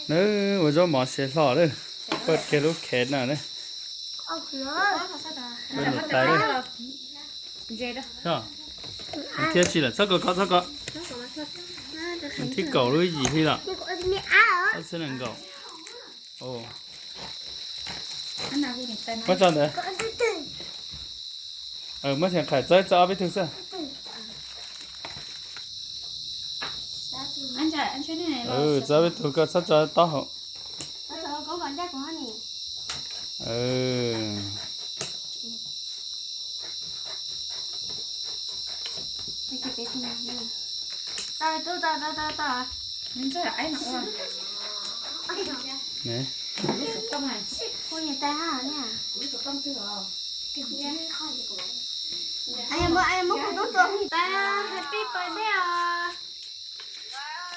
Nws ua zaub mov siav hlo lawm. Paj kiag lub khev no na. Niam tais lawm. Thiab tsis lawm, txhob kov kov, txhob kov. Thib kaum lub yim hli los. Xwb nees nkaum. Muab tso ntawd. Muab xeem qhaim txawb txawb ob peb tug xwb. Txawb ob peb tug, koj txhob tso taub hau.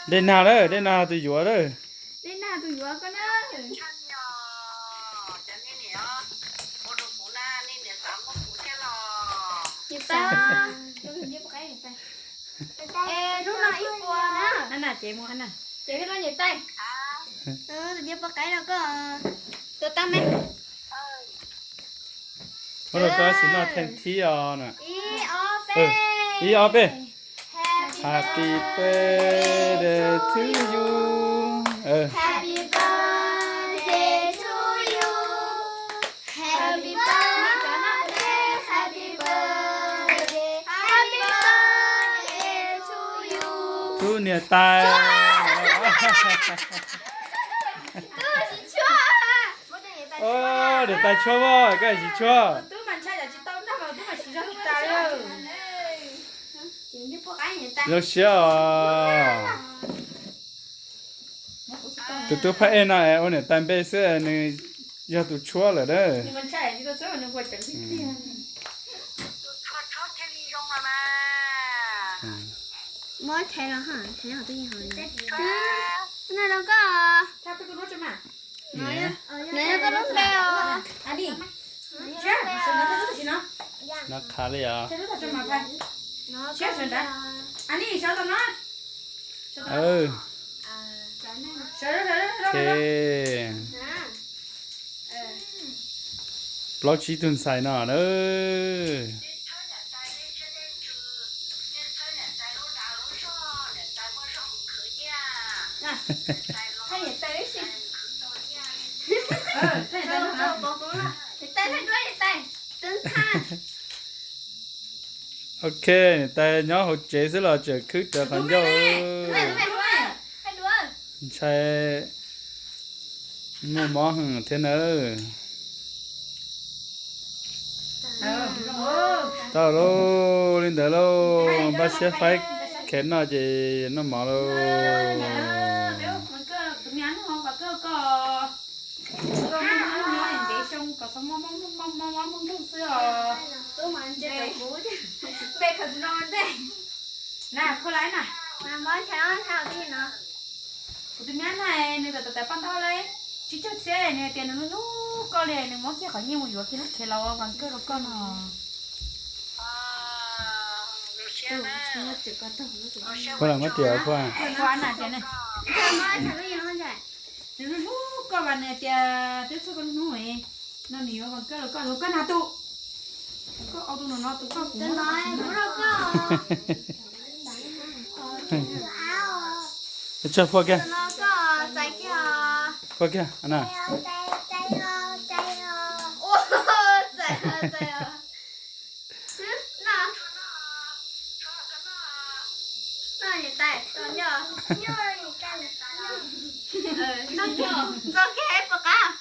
Dej nag lawm, dej nag tus yuav lawm. Dej nag tus yuav koj na. Hnub no ib puas na. Ces no niam tais, tus niag poj qaib no koj tua tau me. Ua rau koj sim noj theej thib os. Ib ob peb. Happy birthday to you. Happy birthday to you. Happy birthday, happy birthday, happy birthday to you. Tub niam tais. Tub tsis tshuab. Niam tais tshuab, koj tsis tshuab. Tub mas ntshai yam tsis tau noj mas tub mas siv zog tas. Zoo siab os. Tus tub phab ej no es ua niam tais npe xwb, nws yog tus tshuab lawm na. Muab thev los, thev los twb yeej hauv li. Noj rau koj. Nws yog koj lub npe os. Noj qhav li os. Ok. Plaub tsib tug ntxhais no na. Ok, niam tais nyob hauv tsev xwb los tseem khwb rawv qhov ncauj. Ntshai muaj mob heev thiab nawb. Tau lauj, li ntawd lauj, npaj siab faib khev noj ces noj mov lauj. Kuv tus me ab na, nws tawm tawm paj ntaub li tsib caug txhiab, nws hais tias nws hlub hlub koj li, nws muab kiag qhov nyiaj mus yuav kiag lub khev los ua vas kawj rau koj no. Puas muab tias puas? Nws hlub hlub koj mas nws hais tias twb txog koj lub hnub no nws yuav vas kawj rau koj, koj nag tus, koj au tus no no tus koj kuv no. Tsawg puag kiag. Puag kiag na. Ntxo kiag puas qab?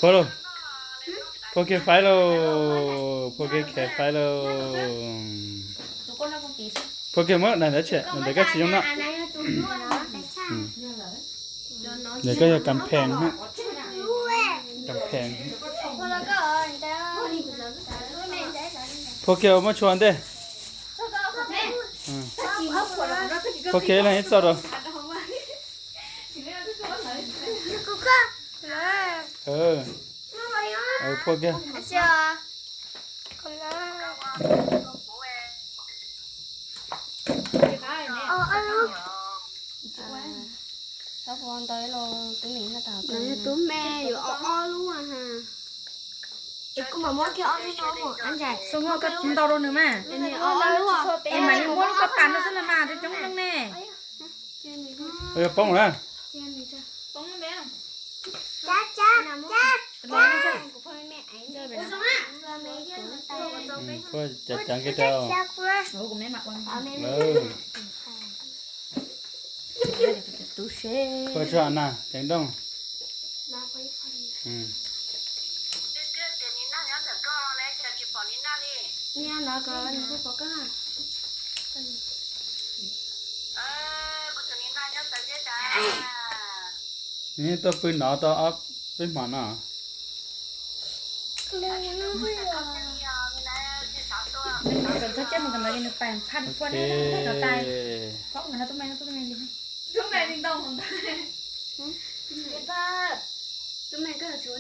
Puag lauj, puag kiag faib lauj, puag kiag khev faib lauj. Puag kiag muab daim ntawd tshem, daim ntawd koj tsis zoo noj. Ntawm koj yog kas phees, kas phees. Puag kiag muab tshuaj ntej. Puag kiag leej ib txoj rau. Puag kiag. Ntawd yog tub me yuav ob ob lub ha. Es kuv mam muab kiag ob lub no mus. Xub muab koj ntau rau nws mas. Es mam li muab lub koj tas no xwb los mas, coob coob ne. Poob lawm. Cav cav kiag rau. Ua tso na, ceev dooj. Nws tuaj pw no tau ob peb hmo no. Txhob coj mus kom ntawd nws pam phaj phua neb no tais. Phob ntawd no tub me no tub me li. Tub me koj yuav tsum